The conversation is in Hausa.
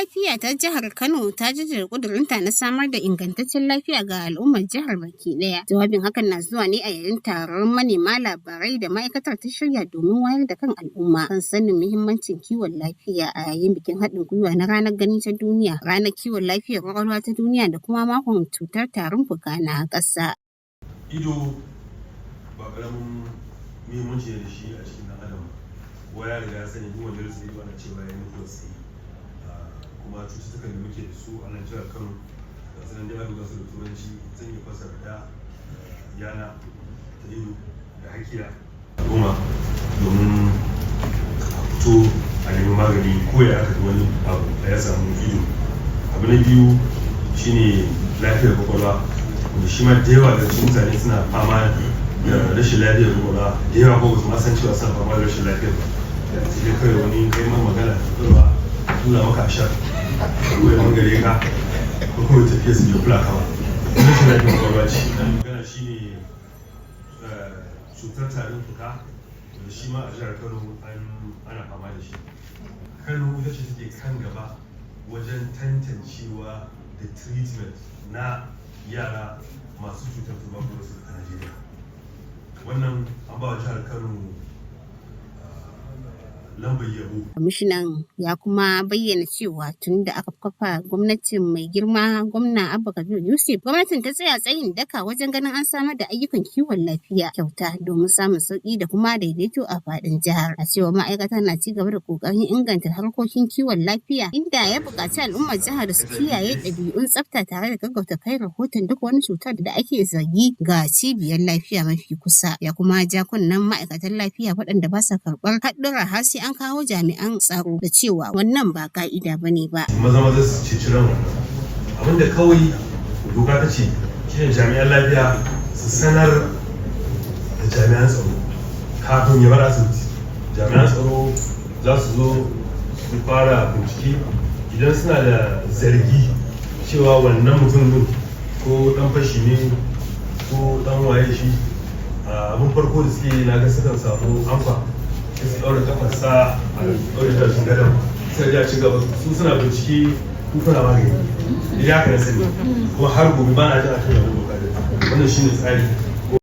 Lafiya ta Jihar Kano ta jaddada ƙudurinta na samar da ingantaccen lafiya ga al'ummar jihar baki ɗaya. Jawabin hakan na zuwa ne a yayin taron manema labarai da ma'aikatar ta shirya domin wayar da kan al'umma kan sanin muhimmancin kiwon lafiya a yayin bikin haɗin gwiwa na ranar gani ta duniya, ranar kiwon lafiyar kwakwalwa ta duniya da kuma makon cutar tarin fuka na ƙasa. Ido ba ƙaramin muhimmanci ne da shi a cikin ɗan adam. Kowa ya riga ya sani, duk wanda ya rasa ido ana cewa ya mutuwar tsaye. Kuma cututtukan da muke da su a nan jihar Kano ga su nan dai, an su da Turanci, zan iya fassara da yana ta ido da hakiya al'umma domin a fito a nemi magani ko ya aka wani abu ya samu ido. Abu na biyu shine lafiyar kwakwalwa, wanda shi ma da yawa daga cikin mutane suna fama da rashin lafiyar kwakwalwa da yawa, ko ba su ma san cewa suna fama da rashin lafiyar ba, sai dai kawai wani kai ma magana kwakwalwa tura maka ashar ko ya mangare ka ko kuma tafiya su bai kula ka ba. Rashin lafiyar kwakwalwa ce. Magana shine cutar tarin fuka, wanda shi ma a jihar Kano ana fama da shi. Kano ita ce take kan gaba wajen tantancewa da treatment na yara masu cutar tuberculosis a Najeriya. Wannan an ba wa jihar Kano lambar yabo. Kwamishinan ya kuma bayyana cewa tun da aka kafa gwamnatin mai girma gwamna Abba Kabir Yusuf, gwamnatin ta tsaya tsayin daka wajen ganin an samar da ayyukan kiwon lafiya kyauta domin samun sauki da kuma daidaito a faɗin jihar. A cewa ma'aikata na ci gaba da kokarin inganta harkokin kiwon lafiya, inda ya buƙaci al'ummar jihar da su kiyaye ɗabi'un tsafta tare da gaggauta kai rahoton duk wani cutar da ake zargi ga cibiyar lafiya mafi kusa. Ya kuma ja kunnen ma'aikatan lafiya waɗanda ba sa karɓar haɗɗura har sai an kawo jami'an tsaro da cewa wannan ba ka'ida ba ne ba. Maza maza su ceci ran wannan. Abinda kawai doka ta ce shine jami'an lafiya su sanar da jami'an tsaro kafin ya bar asibiti. Jami'an tsaro za su zo su fara bincike. Idan suna da zargi cewa wannan mutum din ko dan fashi ne ko dan waye shi, abin farko da suke na ga sukan samu amfa, sai su ɗaure kafarsa a ɗaure tashin gadon, sai ya ci gaba. Su suna bincike, ku kuna magani. Idan haka na sani, kuma har gobe ba na jin a kan yabo doka. Wannan shine tsari.